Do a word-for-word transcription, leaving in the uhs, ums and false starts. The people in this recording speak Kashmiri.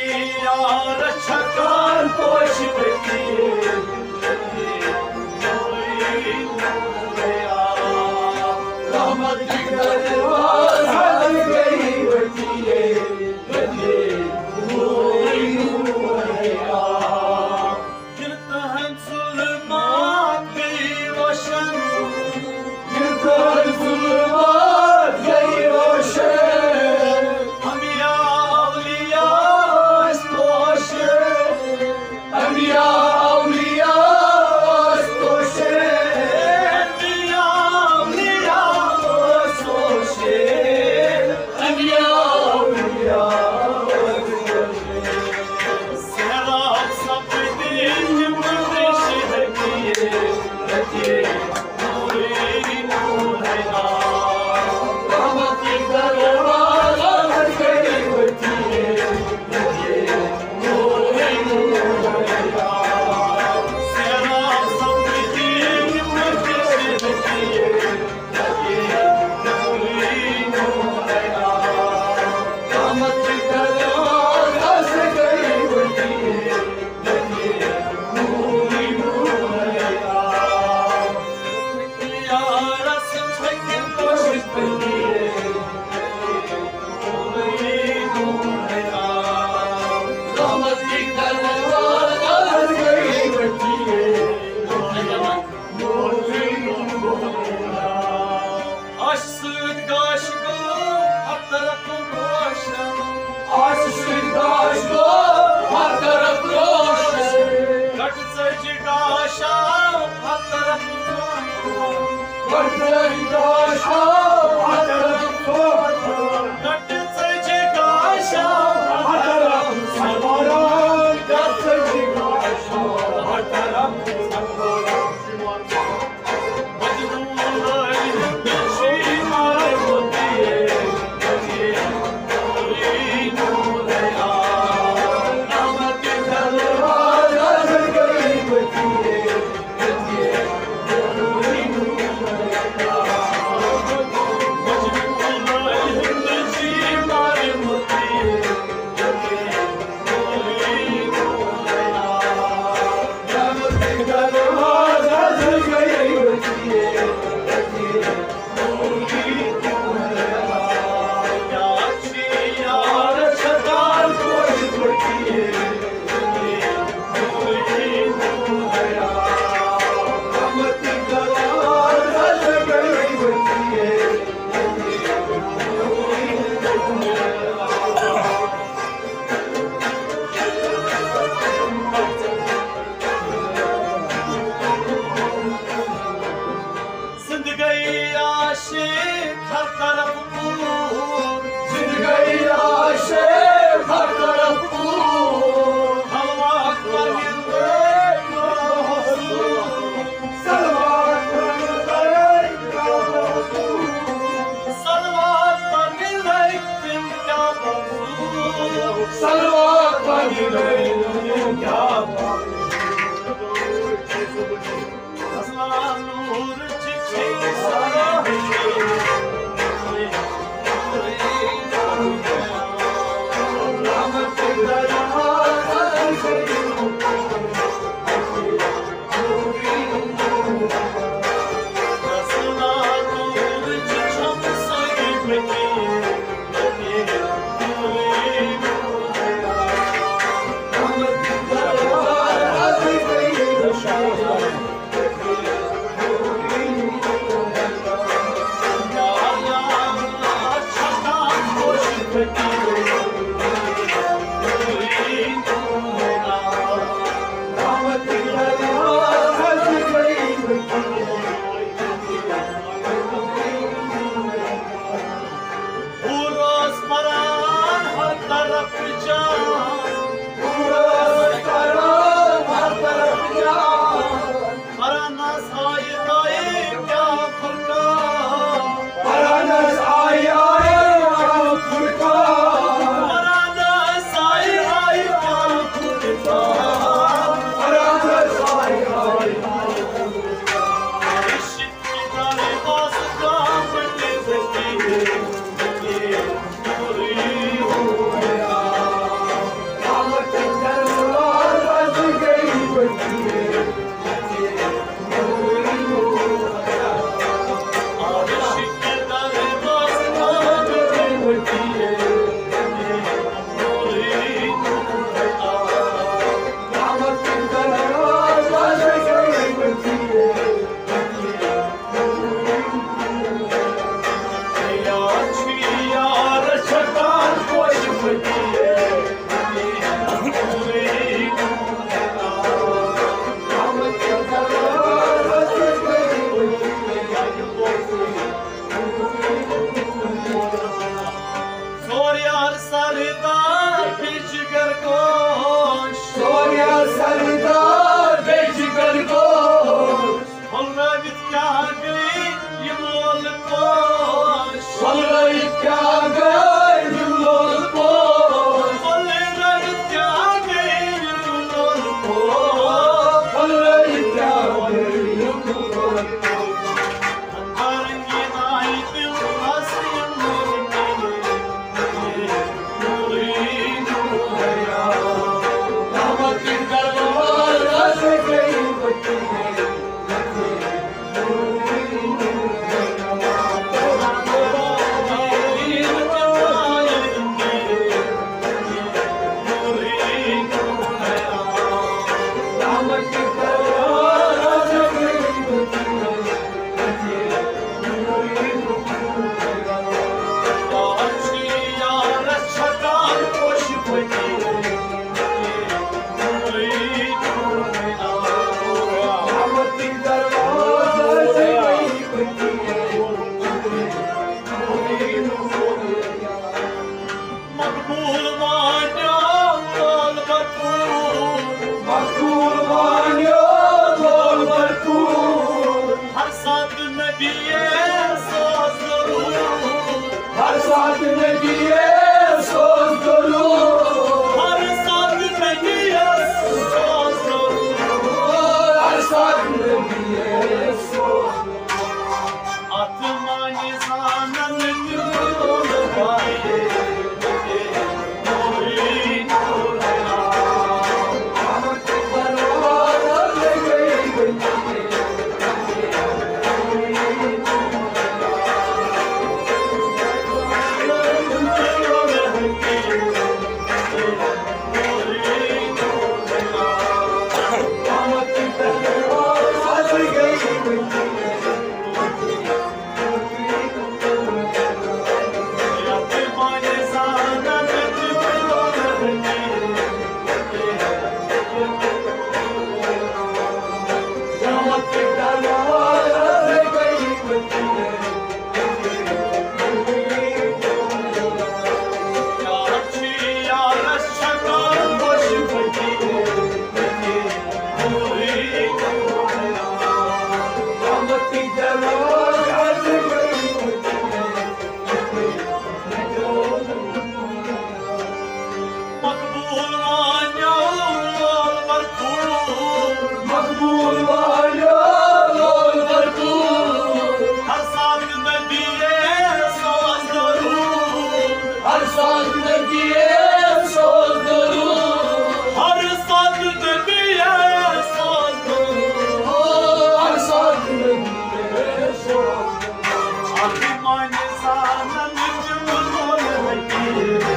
یارس چھکان پوش بتی، رحمت کی دروازہ گئی بتی۔ ییٚلہِ تُہنٛد ظُلمات گٔیہِ روشن، ییٚلہِ تُہنٛد ظُلمات گٔیہِ روشن، انبیاء اولیاء ٲسۍ پوشن، انبیاء اولیاء ٲسۍ پوشن، انبیاء اولیاء ٲسۍ پوشن، انبیاء اولیاء ٲسۍ پوشن۔ سیراب سپدِ تِم ریشہِ ہٹیے، ہٹیے، نوری نور ہے آپ۔ رحمت کی دروازہ کھڑی ہوتی ہے، ہٹیے، نوری نور ہے آپ۔ سیراب سپدِ تِم ریشہِ ہٹیے، آش سۭتۍ گاش گوٚو ہر طرف روشن۔ آش سۭتۍ گاش گوٚو ہر طرف روشن۔ گٹہٕ ژٔجہِ گاش آو ہر طرف ژوٚٹ۔ گٹہٕ ژٔجہِ گاش آو ہر طرف ژوٚٹ۔ گٹہٕ ژٔجہِ گاش آو ہر طرف ژوٚٹ۔ گٹہٕ ژٔجہِ گاش آو ہر طرف ژوٚٹ۔ زندگی عاشق ہر طرف پور۔ زندگی عاشق ہر طرف پور۔ خلوت پننۍ لٲگۍ محسوس۔ صلوات پننۍ لٲگۍ محسوس۔ صلوات پننۍ لٲگۍ تِم کیٛاہ محسوس۔ صلوات پننۍ لٲگۍ تِم کیٛاہ محسوس۔ سردار بیٚیہِ جگر گوش۔ پھۄلرٲوِتھ کیٛاہ گٔے یِم لولہٕ پوش؟ پھۄلرٲوِتھ کیٛاہ گٔے یِم لولہٕ پوش؟ پھۄلرٲوِتھ کیٛاہ گٔے یِم لولہٕ پوش؟ پھۄلرٲوِتھ کیٛاہ گٔے یِم لولہٕ پوش؟ مقبول وانیو لول بھرپور۔ مقبول وانیو لول بھرپور۔ ہر ساتہٕ نبی سوز ضرور۔ ہر ساتہٕ نبی سوز ضرور۔ ہر ساتہٕ نبی سوز ضرور۔ ہر ساتہٕ نبی سوز اتھ معنی زانن تِم لوگ بھائی۔ مقبول وانیو لول بھرپور۔ مقبول وانیو لول بھرپور۔ ہر ساتہٕ نبی سوز ضرور۔ ہر ساتہٕ نبی سوز ضرور۔ ہر ساتہٕ نبی سوز ضرور۔ ہر ساتہٕ نبی سوز ضرور۔ اتھ معنی زانن تِم لول حقیٖر۔